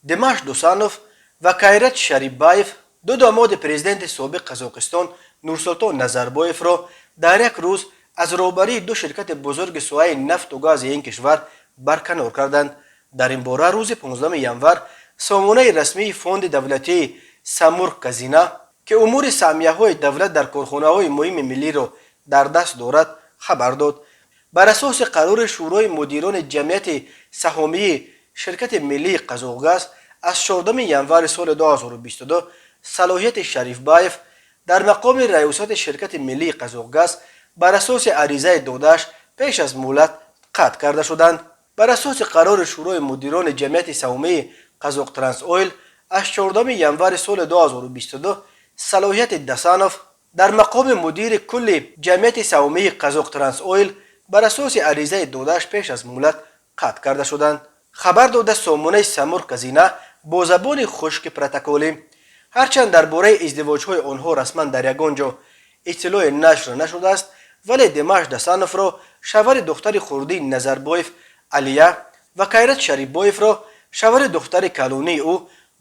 Димаш Досанов ва Кайрат Шарипбаев, ду домоди президенти собиқ Қазоқистон Нурсултон Назарбоевро, дар як рӯз аз роҳбарии ду ширкати бузурги соҳаи нафту гази ин кишвар барканор карданд. Дар ин бора рӯзи 15 январ сомонаи расмии фонди давлатии Самург Казина, ки умури саҳмияҳои давлат дар корхонаҳои муҳими миллиро дар даст дорад, хабар дод. Бар асоси қарори шӯрои мудирони ҷамъияти саҳомии ширкати миллии Қазоқгаз аз 14 январи соли 2022, салоҳияти Шарифбаев дар мақоми раёсати ширкати миллии Қазоқгаз бар асоси аризаи додааш пеш аз муҳлат қатъ карда шуданд. Бар асоси қарори шӯрои мудирони ҷамъияти саҳомии Қазоқтрансойл аз 14 январи соли 2022, салоҳияти Дасанов дар мақоми мудири кулли ҷамъияти саҳомии Қазоқтрансойл бар асоси аризаи додааш пеш аз муҳлат қатъ карда шуданд, хабар дода сомонаи Самург Казина бо забони хушки протоколӣ. Ҳарчанд дар бораи издивоҷҳои онҳо расман дар ягон ҷо иттилоъе нашр нашудааст, вале Димаш Дасановро шавҳари духтари хурдии Назарбоев Алия ва Кайрат Шарипбоевро шавҳари духтари калонии ӯ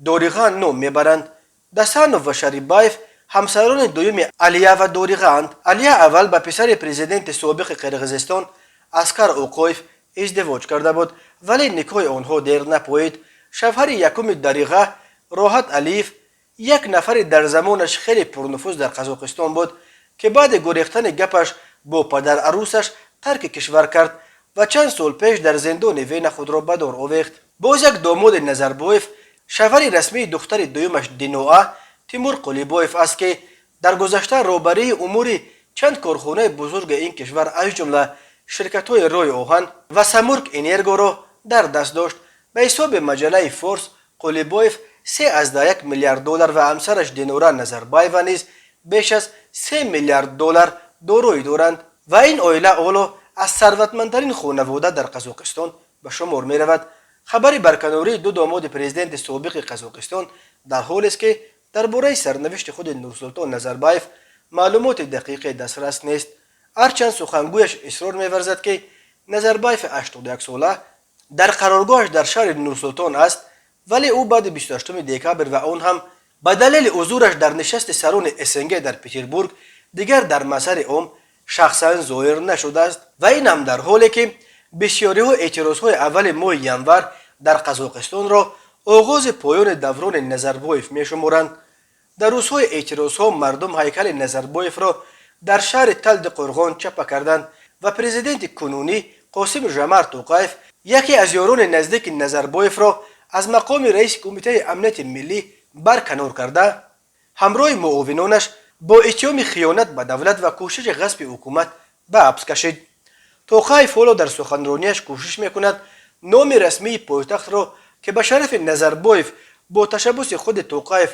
Дориға ном мебаранд. Дасанов ва Шарипбаев ҳамсарони дуюми Алия ва Дориғаанд. Алия аввал ба писари президенти собиқи Қирғизистон Аскар Оқоев издивоҷ карда буд, вале никоҳи онҳо дер напоид. Шавҳари якуми Дариға, Роҳат Алиев, як нафари дар замонаш хеле пурнуфуз дар Қазоқистон буд, ки баъди гурехтани гапаш бо падарарӯсаш тарки кишвар кард ва чанд сол пеш дар зиндони Вена худро ба дор овехт. Боз як домоди Назарбоев, шавҳари расмии духтари дуюмаш Диноа, Тимур Қулибоев аст, ки дар гузашта роҳбарии умури чанд корхонаи бузурги ин кишвар, аз ҷумла ширкатҳои роҳи оҳан ва Самург Энергоро дар даст дошт. Ба ҳисоби маҷаллаи Форбс, Қулибоев 3,1 миллиард доллар ва ҳамсараш Динора Назарбаева низ беш аз 3 миллиард доллар дороӣ доранд ва ин оила ҳоло аз сарватмандтарин хонавода дар Қазоқистон ба шумор меравад. Хабари барканории ду домоди президенти собиқи Қазоқистон дар ҳолест, ки дар бораи сарнавишти худи Нурсултон Назарбаев маълумоти дақиқе дастрас нест. Ҳарчанд сухангӯяш исрор меварзад, ки Назарбаеви 81сола дар қароргоҳаш дар шаҳри Нурсултон аст, вале ӯ баъди 28 декабр ва он ҳам ба далели ҳузураш дар нишасти сарони СНГ дар Петербург дигар дар мазҳари ом шахсан зоҳир нашудааст. Ва ин ҳам дар ҳоле, ки бисёриҳо эътирозҳои аввали моҳи январ дар Қазоқистонро оғози поёни даврони Назарбоев мешуморанд. Дар рӯзҳои эътирозҳо мардум ҳайкали Назарбоевро дар шаҳри Талди Қурғон чапа карданд ва президенти кунунӣ Қосим Жомарт Тоқаев яке аз ёрони наздики Назарбоевро аз мақоми раиси Кумитаи амнияти миллӣ барканор карда, ҳамроҳи муовинонаш бо иттиҳоми хиёнат ба давлат ва кӯшиши ғасби ҳукумат ба ҳабс кашид. Тоқаев ҳоло дар суханронияш кӯшиш мекунад номи расмии пойтахтро, ки ба шарафи Назарбоев бо ташаббуси худи Тоқаев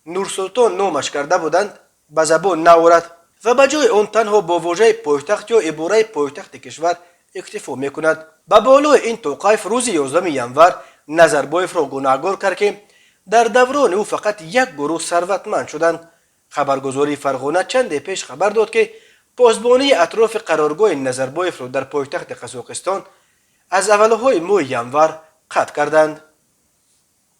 Нурсултон номаш карда буданд, ба забон наорад ва ба ҷои он танҳо бо вожаи пойтахт ё ибораи пойтахти кишвар иктифо мекунад. Ба болои ин, Тоқаев рӯзи 11 январ Назарбоевро гунаҳгор кард, ки дар даврони ӯ фақат як гурӯҳ сарватманд шуданд. Хабаргузории Фарғона чанде пеш хабар дод, ки посбонии атрофи қароргоҳи Назарбоевро дар пойтахти Қазоқистон аз аввалҳои моҳи январ қатъ карданд.